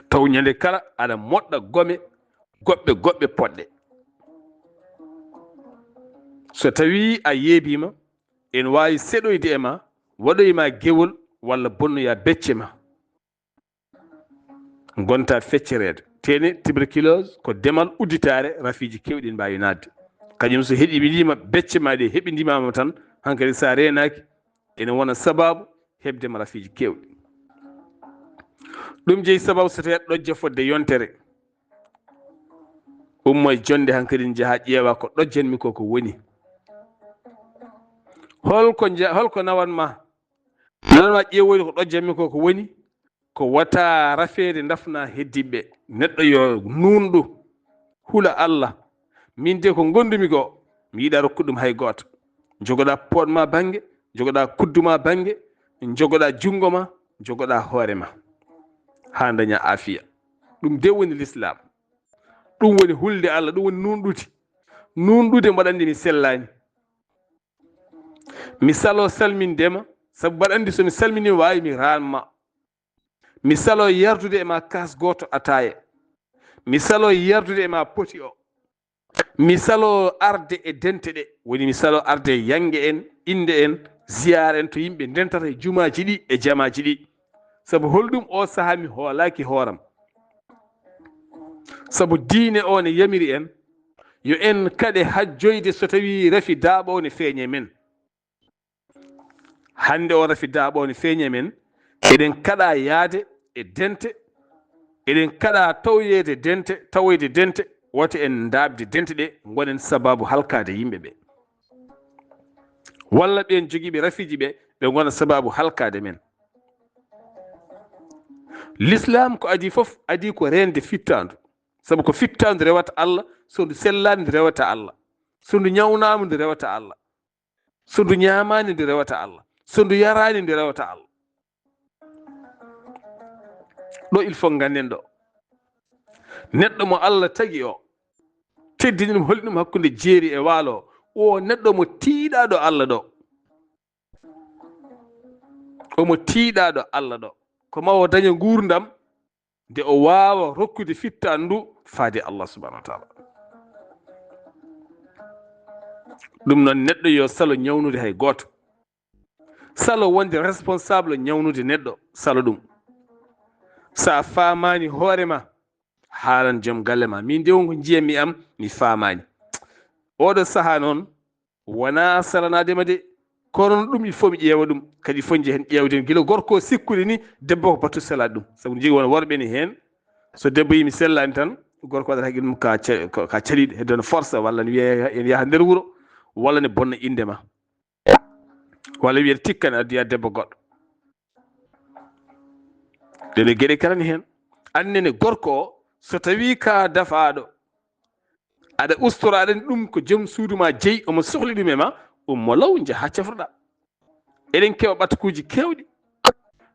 Taw ñande kala aɗa moɗɗa gome goɗɗe, goɗɗe poɗɗe. So tawi a yeebiima, ene waawi seɗoyde e ma, waɗoy ma gewol walla bonnoya becce ma. Ngonta feccereede. Teni tuberculose ko demal udditaare, rafiiji keewɗi ne mbaawi naatde. Kañum so heɓindiima becce ma ɗe, heɓindiima ma tan, hankadi so a reenaaki, ene wona sabaabu heɓde ma rafiiji keewɗi. Ɗum jeyi sabaabu so tawi aɗa ɗojja fodde yontere. Ummo e jonnde hankadi njaha ƴeewa ko ɗojjanmi ko ko woni. Holko nja-, holko nawan ma? Nawan ma ƴeewoyde ko ɗojjanmi ko ko woni? Ko wata rafeede ndafna heddiɓe. Neɗɗo yo nuunɗu, hula Allah. Min de ko ngondumi ko, mi yiɗa rokkude ɗum hay gooto. Jogoɗa poot ma bannge, jogoɗa kuddu ma bannge, jogoɗa junngo ma, jogoɗa hoore ma. Haa daña aafiya. Ɗum de woni Lislaam. Ɗum woni hulde Allah, ɗum woni nuunɗude. Nuunɗude mbaɗa anndi mi sellaani. Mi salo salminde ma, sabu mbaɗa anndi so mi salminiima waawi mi raan ma. Mi salo yardude e ma kaas gooto ataaya. Mi salo yardude e ma poti o. Mi salo arde e dente ɗe, woni mi salo arde e yannge en, innde en, ziyaara en to yimɓe ndentata e jumaaji ɗi e jamaaji ɗi. Sabu holɗum oo sahaa mi hoolaaki hooram? Sabu diine o ne yamiri en, yo en kaɗe hajjoyde so tawi rafi daaɓo o ne feeñe men. Hannde o rafi daaɓo ne feeñe men, eɗen kaɗa yaade e dente, eɗen kaɗa tawoyeede dente, tawoyde dente, wota en ndaaɓde dente ɗe, ngonen sabaabu halkaade yimɓe ɓe. Walla ɓeen jogiiɓe rafiiji ɓe, ɓe ngona sabaabu halkaade men. Lislaam ko adii fof, adii ko reende fittaandu. Sabu ko fittaandu rewata Allah, so ndu sellaani ndu rewata Allah. So ndu ñawnaama ndu rewata Allah. So ndu ñaamaani ndu rewata Allah. So ndu yaraani ndu rewata Allah. Ɗo il faut ngannden ɗo. Neɗɗo mo Allah tagi o, teddini ɗum, holli ɗum hakkunde jeeri e waalo, o neɗɗo mo tiiɗaaɗo Allah ɗo. Omo tiiɗaaɗo Allah ɗo. Ko ma o daña nguurndam, nde o waawa rokkude fittaandu faade Allah subhanahu wa taala. Ɗum noon, neɗɗo yo salo ñawnude hay gooto. Salo wonde responsable ñawnude neɗɗo, salo ɗum. So a faamaani hoore ma, haalan joom galle ma. Min de won ko njiyammi am, mi faamaani. Oɗo sahaa noon, wonaa salanaade ma de, kono ɗum il faut mi ƴeewa ɗum. Kadi fof nje heen ƴeewden gila gorko o sikkude ni, debbo ko batu selaade ɗum. Sabu jogii won worɓe ne heen, so debbo yii mi sellaani tan, gorko waɗata hakkille mum ka ca-, ka, ka caliiɗo, heddo no force, walla ne wiya en yaha nder wuro, walla ne bonna innde ma. Walla wiyata tikka ne addoya debbo goɗɗo. Ɗen e geɗe kala ne heen. Annene gorko o, so tawii ka dafaaɗo, aɗa ustoraɗen ɗum ko joom suudu ma jeyi, omo sohli ɗum e ma, ummo law njaha cafroɗa. Eɗen keɓa ɓatakuuji keewɗi.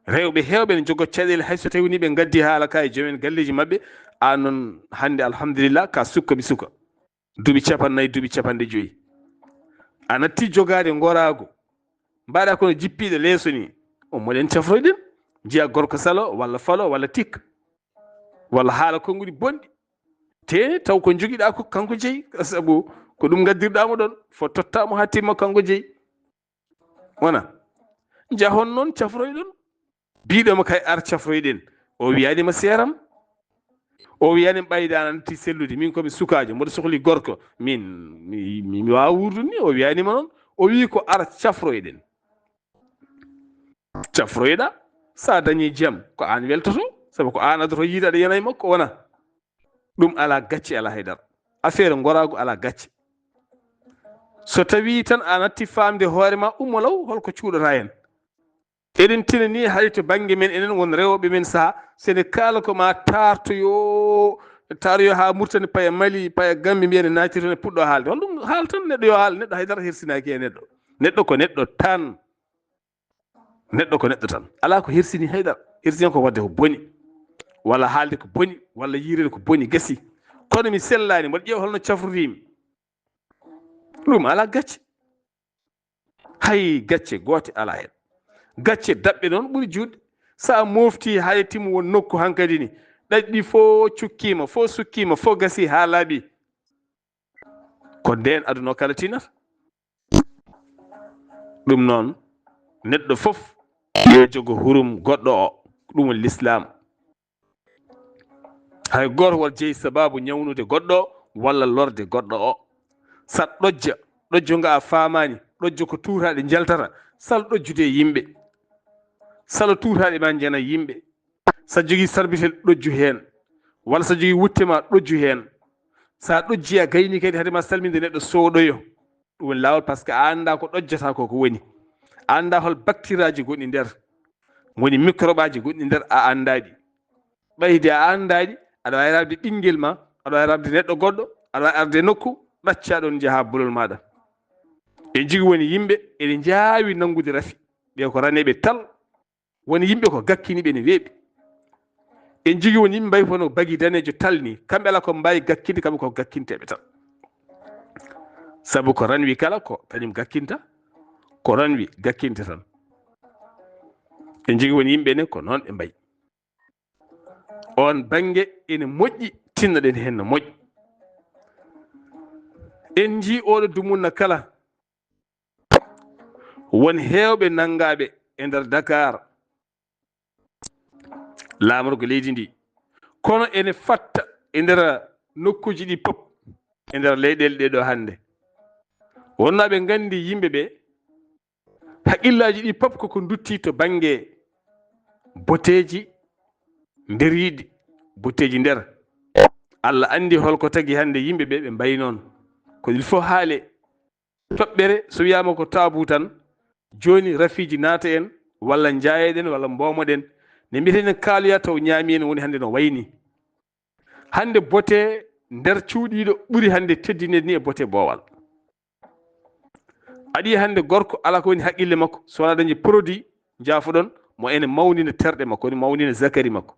Rewɓe heewɓe ne jogo caɗeele, hay so tawi ni ɓe ngaddi haala ka e joom en galleeji maɓɓe, aan noon hannde alhamdulillah ka sukka mi suka. Duuɓi capanɗe nayi, duuɓi capanɗe joyi. A natti jogaade ngoraagu. Mbaɗa kono jippiiɗo leeso ni. O moɗen cafroyɗen. Njiya gorko salo, walla falo, walla tik. Walla haala konguɗi bonɗi. Te taw ko njogiɗa ko kanko jeyi. Sabu ko ɗum ngaddirɗa mo ɗon. Fo totta mo haa timma kanko jeyi. Wona. Njahon noon cafroyɗon. Biɗo mo kay ar cafroyɗen. O wiyani mo seeram. O wiyani ɓayda natti sellude. Min ko mi sukaajo, mboɗo sohli gorko. Min, mi, mi, mi waawa wuurdude ni. O wiyani mo noon. O wi ko ar cafroyɗen. Cafroyɗa, sa dañi jam, ko aan weltoto. Sabu ko aan adoto yiide aɗa yana e makko, wona. Ɗum ala gacce, ala haydara. Affaire ngoraagu ala gacce. So tawi tan a natti faamde hoore ma, ummo law, holko cuuɗata hen? Eɗen tinani hay to bannge men, enen won rewɓe men saha, sene kaala ko ma taartoyo, taartoyo haa Murtani, paya Mali, paya Gambi, mbiya ne naatiri toon e puɗɗo haalde. Hol ɗum haal tan, neɗɗo yo haal, neɗɗo haydara hersinaaki e neɗɗo. Neɗɗo ko neɗɗo tan. Neɗɗo ko neɗɗo tan. Alaa ko hersini haydara. Hersini ko waɗde ko boni. Walla haalde ko boni, walla yiirede ko boni, gasi. Kono mi sellaani, mboɗo ƴeewa holno cafroriimi. Ɗum alaa gacce. Hay gacce goote alaa heen. Gacce daɓɓe noon ɓuri juutde. So a mofti hay timo won nokku hankadi ni, ɗaɗi ɗi fof cukkiima, fof sukkiima, fof gasi haa laaɓi. Ko ndeen aduna o kala tinata. Ɗum noon, neɗɗo fof yo jogo hurum goɗɗo o. Ko ɗum woni lislaam. Hay gooto won jeyi sabaabu ñawnude goɗɗo o walla lorde goɗɗo o. Sa ɗojja, ɗojjo nga a faamaani, ɗojjo ko tuuraaɗe njaltata, sal ɗojjude e yimɓe. Salo tuuraaɗe ma njana yimɓe. Sa jogii sarbitel, ɗojju heen. Walla sa jogii wutte ma, ɗojju heen. Sa ɗojji a gayni kadi, hade ma salminde neɗɗo, sooɗoyo. Ɗum woni laawol, par ce que a anndaa ko ɗojjata ko, ko woni. A anndaa hol baktiraaji gonɗi nder. Woni microbe aji gonɗi nder, a anndaa ɗi. Ɓayde a anndaa ɗi, aɗa waawi rabde ɓinngel ma, aɗa waawi rabde neɗɗo goɗɗo, aɗa waawi arde nokku, ɗacca ɗon, njaha bolol maaɗa. En jigi woni yimɓe, eɗe njaawi nanngude rafi. Ɓe ko raneeɓe tal. Woni yimɓe ko gakkiniiɓe ne weeɓi. En jigi woni yimɓe mbayi kono bagi daneejo tal ni. Kamɓe ala ko mbaawi gakkinde, kamɓe ko gakkinteeɓe tan. Sabu ko ranwi kala ko kañum gakkinta, ko ranwi gakkinte tan. En jigi woni yimɓe ne ko noon ɓe mbayi. Oon bannge ene moƴƴi, tinnoɗen heen no moƴƴi. En njii oɗo dumunna kala, won heewɓe nanngaaɓe e nder Dakar, laamorgo leydi ndi. Kono ene fatta e nder nokkuuji ɗi pop, e nder leyɗeele ɗee ɗo hannde. Wonnaaɓe nganndi yimɓe ɓe, haqqillaaji ɗi pop koko ndutti to bannge boteeji nder yiɗi, boteeji nder. Allah anndi holko tagi hannde yimɓe ɓe, ɓe mbayi noon. Ko il faut haale. Toɓɓere, so wiyaama ko taabu tan, jooni rafiiji naata en, walla njaayeɗen, walla mboomoɗen. Ne mbiyeten en kaaloya taw ñaami en, woni hannde no wayni. Hannde bote nder cuuɗiiɗo ɓuri hannde teddinede ni e bote boowal. Aɗa yiya hannde gorko alaa ko woni haqqille makko, so wonaa dañde produit, njaafoɗon, mo ene mawnina terɗe makko, ene mawnina zakari makko.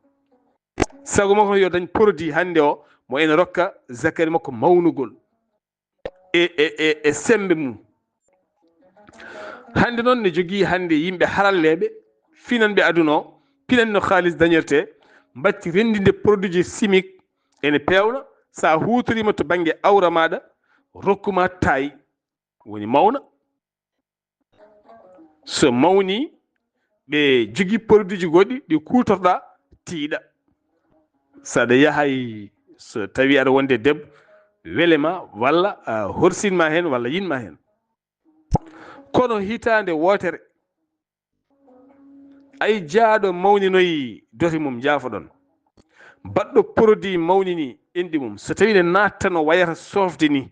Sago makko yo dañ produit hannde o, mo ene rokka zakari makko mawnugol e, e, e, e sembe mum. Hannde noon ne jogii hannde yimɓe haralleeɓe, finanɓe aduna o, pinanno kaalis dañirte, mbacci renndinde produit ji chimique ene peewna, so a huutoriima to bannge awra maaɗa, rokkuma taay, woni mawna. So mawni, ɓe jogii produit ji goɗɗi ɗi kuutorɗa, tiiɗa. So aɗa yahay, so tawi aɗa wonde debbo, wele ma, walla, ah, horsin ma heen, walla yin ma heen. Kono hitaande wootere, ay jaaɗo mawninoyi dote mum, njaafoɗon. Baɗɗo produit mawnini enɗi mum. So tawi ne naatta no wayata soofde ni,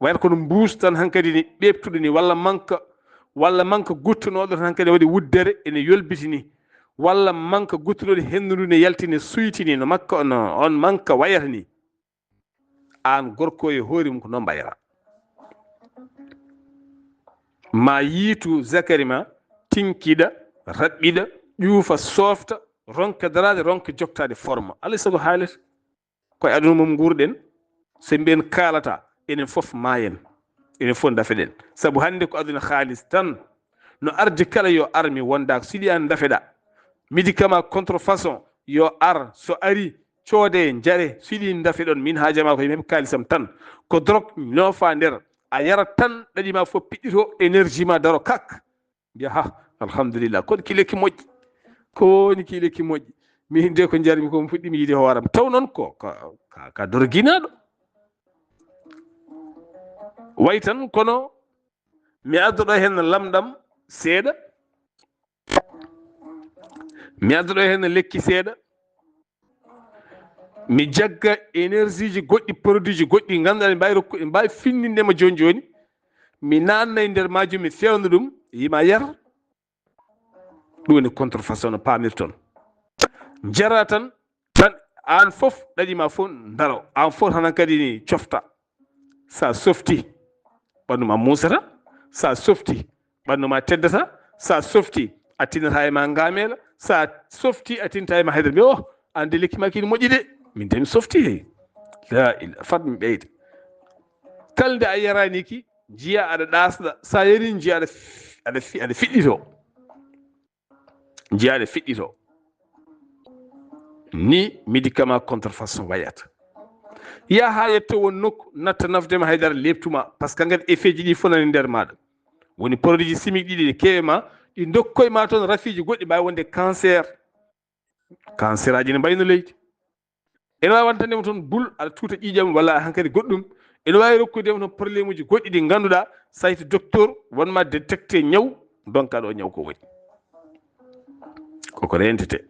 wayata kono mbuus tan hankadi ni ɓeɓtuɗo ni, walla manka, walla manka guttunooɗo tan hankadi waɗi wuddere ene yolbiti ni, walla manka guttunooɗo henndu ndu ne yalti ne suyti ni, no makka, no on manka wayata ni. Aan gorko e hoore mum ko noon mbayra. Ma yiitu zakari ma, tinkiɗa, raɓɓiɗa, ƴuufa, soofta, ronka daraade, ronka joktaade forma. Alaa e sago haalata. Ko e aduna mum nguurɗen, so mbiyen kaalata, enen fof maayen, enen fof ndafeɗen. Sabu hannde ko aduna haalis tan. No ardi kala yo ar, mi wondaaka. So yiɗi aan ndafeɗa, médicament contrefaçon yo ar, so ari, coode, njare, so yiɗi ndafeɗon. Min haajama ko mi heɓa kaalisam tan. Ko drogue, ñoofa nder, a yarat tan, ɗaɗi ma fof piɗɗito, énergie ma daro kak. Mbiya, ha, alhamdulillah, kono ki lekki moƴƴi. Ko woni ki lekki moƴƴi? Min de ko njarmi ko, mi fuɗɗimi yiide hooram. Taw noon ko ka, ka, ka dorginaaɗo. Way tan, kono mi addoɗo heen lamɗam seeɗa. Mi addoɗo heen lekki seeɗa. Mi jagga énergie ji goɗɗi, produit ji goɗɗi, ngannduɗaa ɗi mbaawi rokku-, ɗi mbaawi finninde ma jooni jooni. Mi naatna e nder majjum, mi feewna ɗum, yima yar. Ɗum woni contrefaçon no paamirton. Jara tan, tan aan fof ɗaɗi ma fof ndaro. Aan fof tan kadi ni cofta. Sa softi, ɓanndu ma muusata. Sa softi, ɓanndu ma teddata. Sa softi, a tinata e ma ngameela. Sa softi, a tinata e ma haydara. Mbi, oh, aan de lekki ma ki ne moƴƴi de. Min de mi softi hey. La ila, fat mi ɓeyda. Kala nde a yarani ki, njiya aɗa ɗaasɗa. Sa yari, njiya aɗa fi-, aɗa fi-, aɗa fiɗɗito. Njiya aɗa fiɗɗito. Ni médicament contrefaçon wayata. Yaha haa yetto won nokku, natta nafde ma haydara, leɓtuma, parce que kadi effet ji ɗi fof nani nder maɗa. Woni produit ji chimique ɗiɗi ne keewe ma, ɗi dokkoy ma toon rafiiji goɗɗi, mbaawi wonde cancer. Cancer aji ne mbayno leydi. Ene waawi wonde tan toon bul, aɗa tuuta ƴiiƴam walla hankadi goɗɗum. Ene waawi rokkude toon problème uji goɗɗi ɗi ngannduɗaa, so a yetti docteur, wonma détecté ñaw, donka ɗo ñaw ko woni. Koko rentete.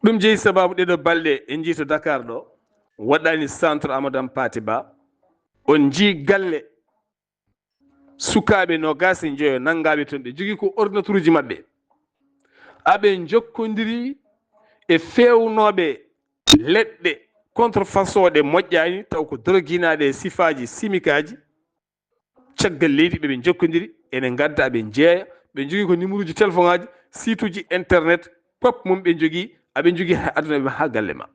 Ɗum jeyi sababu ɗeɗo balɗe en njii to Dakar ɗo, waɗɗani centre Amadou Hampâté Bâ. On njii galle sukaaɓe noogaas e njoyo nanngaaɓe toon, ɓe njogii ko ordinateur uji maɓɓe. Aɓe njokkondiri e feewnooɓe leɗɗe contrefaçon ɗe moƴƴaani, taw ko doroginaaɗe e sifaaji simikaaji. Caggal leydi ɓe, ɓe njokkondiri, ene ngadda, ɓe njeeya, ɓe njogii ko numéro uji téléphone aji, site uji internet, pop mum ɓe njogii, aɓe njogii haa aduna ɓe haa galle ma.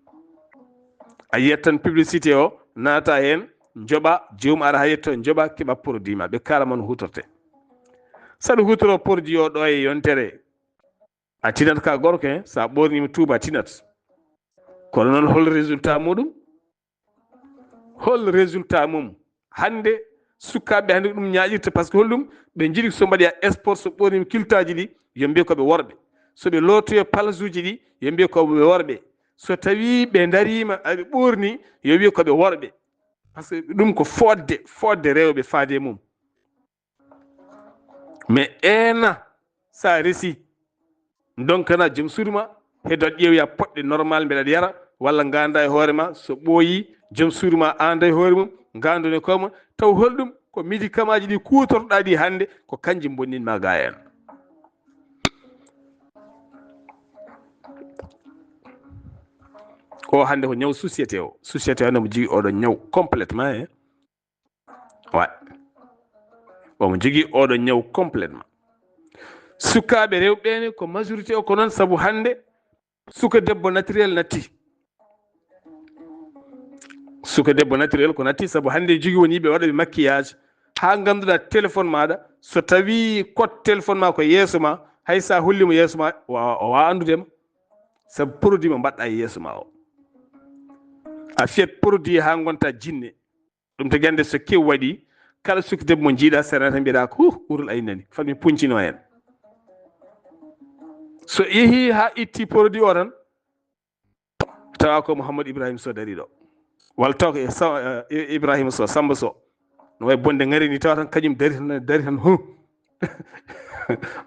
A yiyat tan publicité o, naata heen, njoɓa, joomum ara haa yetto, njoɓa, keɓa produit ma, ɓe kaala ma no huutorte. Saɗa huutoro produit o ɗo e yontere, a tinat ka gorko he, sa ɓornima tuuba, a tinat. Kono noon, hol résultat muɗum? Hol résultat mum? Hannde, sukaaɓe hannde ko ɗum ñaaƴirta, parce que holɗum? Ɓe njiɗi so mbaɗi a sport, so ɓornima kiltaaji ɗi, yo mbiye ko ɓe worɓe. So ɓe lootoyo palasuuji ɗi, yo mbiye ko ɓe worɓe. So tawi ɓe ndariima, aɓe ɓorni, yo wiye ko ɓe worɓe. Parce que ɗum ko fodde, fodde rewɓe faade e mum. Mais eena, sa resi, donkana joom suudu ma, heddo aɗa ƴeewoya poɗɗe normal, mbeɗa aɗa yara, walla nganda e hoore ma, so ɓooyi, joom suudu ma anda e hoore mum, ngandu e kooma, taw holɗum? Ko médicament ji ɗi kuutorɗa ɗi hannde, ko kanji bonnin ma ga en. O hannde ko ñaw société o. Société o hannde mo jogii oɗo ñaw complètement, eh. Wa-, omo jogii oɗo ñaw complètement. Sukaaɓe rewɓe ɓe ne ko majorité o ko noon, sabu hannde Suka debbo naturel natti. Suka debbo naturel ko natti, sabu hannde jogi woni ɓe waɗa ɓe maquillage, haa ngannduɗaa téléphone maaɗa, so tawii code téléphone ma ko yeeso ma, hay so a holli mo yeeso ma, o waawa, o waawa anndude ma, sabu produit mo mbaɗɗa e yeeso ma o. A fiyat produit haa ngonta jinne. Ɗum to gannde so kew waɗi, kala suka debbo mo njiiɗa serna tan mbiɗa ko, huh, urul ay nani, fat mi puncino heen. So yehi haa itti produit o tan, tawa ko Mouhamadou Ibrahima Sow dari ɗo. Walla taw ko e Sa-, eh, Ibrahima Sow, Samba Sow. No way bonde ngari ni, tawa tan kañum dari tan, dari tan, huh.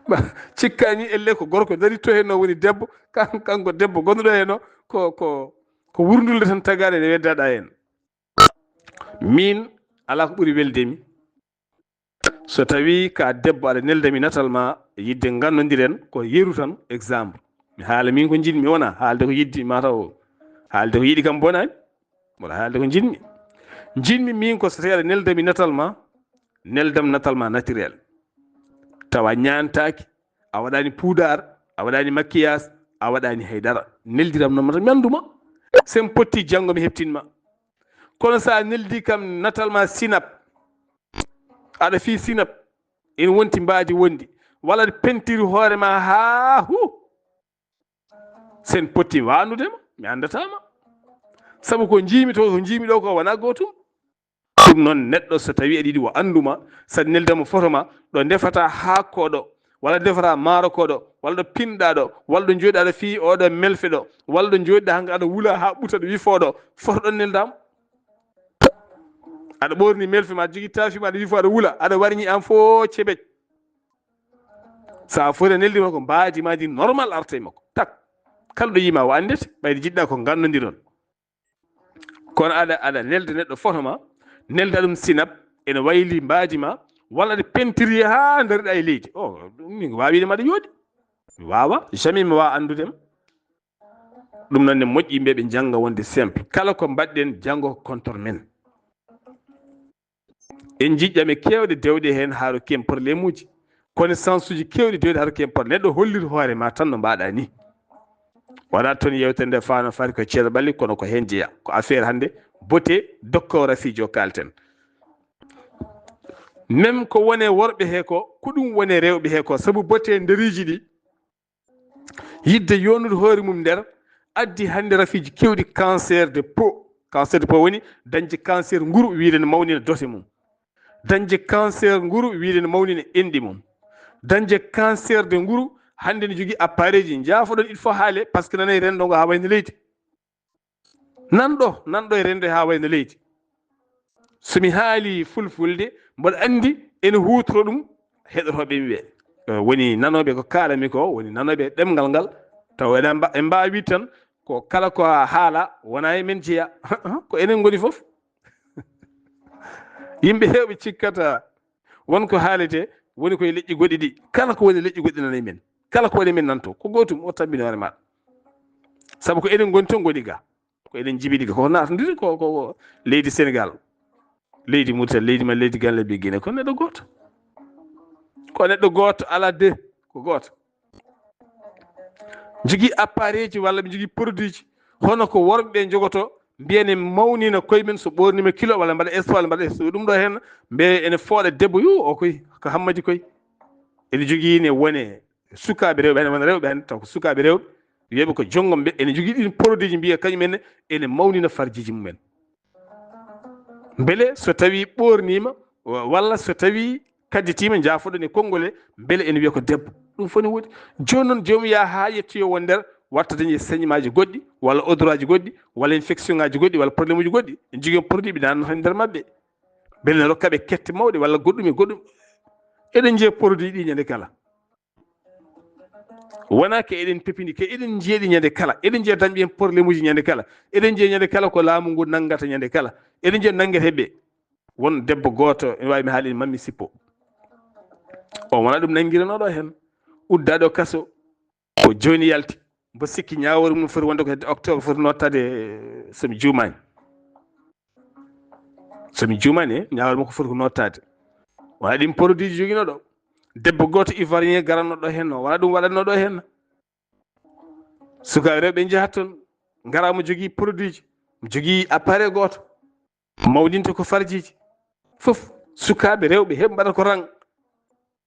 Ba, cikkani elle ko gorko dari to heen, no woni debbo, kan-, kanko debbo gonɗo heen o, ko, ko, ko wurndulde tan tagaade nde weddaɗa heen. Min, alaa ko ɓuri welde mi. So tawii ka debbo aɗa nelda mi natal ma, yidde ngannondiren ko yeru tan, exemple. Mi haala min ko njiɗmi, wona haalde ko yiɗi ma taw. Haalde ko yiɗi kam bonaani. Mboɗo haalde ko njiɗmi. Njiɗmi min ko so tawii aɗa nelda mi natal ma, neldam natal ma naturel. Tawa ñaantaaki, a waɗaani puudar, a waɗaani maquillage, a waɗaani hay dara. Neldiram noon mata mi anndu ma. Sen potti janngo mi heɓtin ma. Kono so a neldi kam natal ma sinap, aɗa fii sinap, ene wonti mbaadi wondi, walla aɗa pentiri hoore ma haa hu, sen potti waandude ma, mi anndataa ma. Sabu ko njiimi to, ko njiimi ɗo ko wonaa gootum. Ɗum noon, neɗɗo so tawii aɗa yiɗi o anndu ma, saɗa nelda mo foto ma, ɗo ndefata haako ɗo, walla ndefata maaro ko ɗo, walla ɗo pinɗa ɗo, walla ɗo njooɗiɗa ɗo fii oɗo melfe ɗo, walla ɗo njooɗiɗa hannga aɗa wula haa ɓuta ɗo wifo ɗo, foto ɗon nelda mo. Aɗa ɓorni melfe ma, jogii taafi ma, aɗa wifo, aɗa wula, aɗa warñi aan fof cebej. So a foti a neldi makko, mbaadi ma ndi normal arta e makko. Tak, kala ɗo yii ma o anndete, ɓayde njiɗɗa ko ngannondiron. Kono aɗa, aɗa nelda neɗɗo foto ma, nelda ɗum sinap, ene wayli mbaadi ma, walla aɗa pentiri haa ndariɗa e leydi. O, ɗum min waawi wiide ma aɗa yooɗi. Mi waawa, jamais mi waawa anndude ma. Ɗum noon ne moƴƴi yimɓe ɓe njannga wonde simple. Kala ko mbaɗɗen janngo ko contre men. En njiɗ ƴame keewɗe dewɗe heen haa rokki en problème uji. Connaissance uji keewɗi dewɗi haa rokki en problème. Neɗɗo hollir hoore ma tan no mbaɗa ni. Wona toon yewtere nde fano fati ko Ceerno Ɓalli, kono ko heen jeya. Ko affaire hannde bote dokko rafijo kalten. Même ko wone worɓe he ko, ko ɗum wone rewɓe he ko. Sabu bote nderiji ɗi, yidde yonnude hoore mum nder, addi hannde rafiiji keewɗi cancer de peau. Cancer de peau woni dañde cancer nguru, wiyde ne mawnina dote mum. Dañde cancer nguru, wiyde ne mawnina enɗi mum. Dañde cancer de nguru, hannde ne jogii appareil ji. Njaafoɗon, il faut haale, parce que nanay renndo ngo haa wayno leydi. Nan ɗo, nan ɗo e renndo haa wayno leydi. So mi haali fulfulde, mboɗo anndi ene huutoro ɗum heɗotooɓe mi ɓe. Eh, woni nanooɓe ko kaalami ko, woni nanooɓe ɗemngal ngal, tawa eɗen mba-, en mbaawi tan ko kala ko a haala, wona e men jeya. Ko enen ngoni fof. Yimɓe heewɓe cikkata won ko haalete, woni koye leƴƴi goɗɗi ɗi. Kala ko woni leƴƴi goɗɗi nana e men. Kala ko woni men nanto. Ko gootum o tabbini hoore maɗa. Sabu ko enen ngoni toon ngoni ga. Ko enen njibini ga. Ko naatondiri ko, ko, ko leydi Senegal. Leydi Mauritanie, leydi ma, leydi Gambie, Guinée. Ko neɗɗo gooto. Ko neɗɗo gooto, alaa de. Ko gooto. Jogii appareil ji walla ɓe njogii produit ji. Hono ko worɓe ɓe njogoto, mbiya ne mawnina koye men so ɓoornima kilo walla mbaɗa sport, walla mbaɗa sport. Ɗum ɗo heen, mbe ene fooɗa debbo, yo, o koy, ko hammadi koy. Ene jogii ne wone sukaaɓe rewɓe heen, wona rewɓe heen, taw ko sukaaɓe rewɓe, wiyeɓe ko jonngo ɓe, ene jogii ɗin produit ji, mbiya kañum en ene mawnina farjiji mumen. Mbele so tawii ɓoorniima, wa-, walla so tawii kadditiima, njaafoɗon e konngol he, mbele ene wiya ko debbo. Ɗum fof ne woodi. Jooni noon, joomum yaha haa yettoyoo won nder, watta dañi e saignementji goɗɗi, walla odoraaji goɗɗi, walla infectionngaaji goɗɗi, walla problèmeji goɗɗi. En njogii on produit ɓe naatnata e nder maɓɓe. Mbele ne rokka ɓe kette mawɗe, walla goɗɗum e goɗɗum. Eɗen njiya produit ɗi ñande kala. Wona ke eɗen pepini, ke eɗen njiya ɗi ñande kala. Eɗen njiya dañɓe heen problème uji ñande kala. Eɗen njiya ñande kala ko laamu ngu nanngata ñande kala. Eɗen njiya nanngete ɓe. Won debbo gooto, ene waawi mi haali, ene mammi sippo. O wona ɗum nanngiranooɗo heen. Uddaɗo kaso. Ko jooni yalti. Mbo sikki ñaawoore mum foti wonde ko hedde octobre, foti nottaade, eh, so mi juumaani. So mi juumaani, eh, ñaawoore makko foti ko nottaade. Wona ɗin produit ji joginooɗo. Debbo gooto ivoirien garanooɗo heen, no wona ɗum waɗanooɗo heen. Sukaaɓe rewɓe njahat toon, ngara mo jogii produit ji, mo jogii appareil gooto, mawninta ko farjiji. Fof sukaaɓe rewɓe heɓ mbaɗa ko rang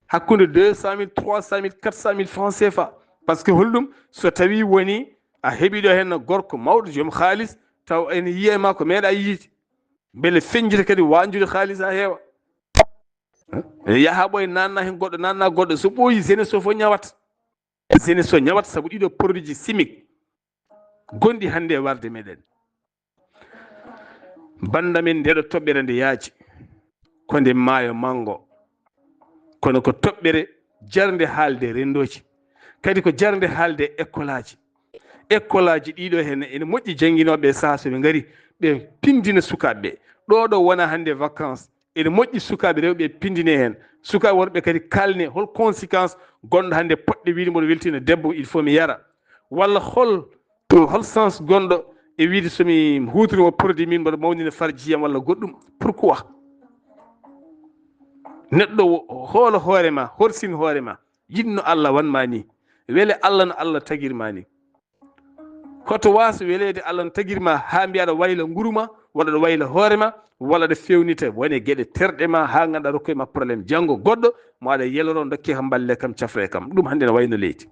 hakkunde deux cent mille, trois cent mille, quatre cent mille francs C F A. Par ce que holɗum, so tawi woni a heɓi ɗo heen gorko mawɗo joom haalis, taw ene yiya ma ko meeɗa yiide. Mbele feñjita kadi wañjude haalis ha heewa. Ene yaha ɓoye nanna heen goɗɗo, nanna goɗɗo, so ɓooyi jeunesse o fof ñawat. Jeunesse o ñawat sabu ɗiɗo produit ji chimique gonɗi hannde e warde meɗen. Bannda men, ndeɗo toɓɓere nde yaaji, ko nde maayo manngo, kono ko toɓɓere jarnde haalde renndooji, kadi ko jarnde haalde ekkolaaji. Ekkolaaji ɗiɗo heen ene moƴƴi jannginooɓe e saha so ɓe ngari, ɓe pindina sukaaɓe ɓe. Ɗo ɗo wona hannde vacances, ene moƴƴi sukaaɓe rewɓe pindine heen. Sukaaɓe worɓe kadi kalne hol conséquence gonɗo hannde poɗɗe wiide mboɗo weltina debbo, il faut mi yara. Walla hol, hol sens gonɗo e wiide so mi huutorima produit min mboɗo mawnina farjiyam walla goɗɗum. Pourquoi? Neɗɗo wo-, hoola hoore ma, horsin hoore ma, yiɗno Allah wan ma ni. Wele Allah no Allah tagir ma ni. Hoto waas weleede Allah no tagir ma haa mbiya aɗa wayla nguru ma, walla aɗa wayla hoore ma, walla aɗa fewnita wone geɗe terɗe ma haa ngannduɗaa rokkoy ma problème janngo goɗɗo mo aɗa yeloro dokke kam, mballe kam, cafre kam. Ɗum hannde no wayno leydi.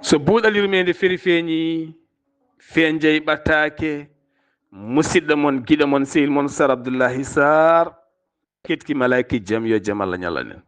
So buuɗal yurmeende feri feeñi, feenjay ɓattaake, musidɗo mon, giɗo mon, sehil mon Sar Abdullahi Sar, ketki malaiki jam, yo jam Allah ñalanen.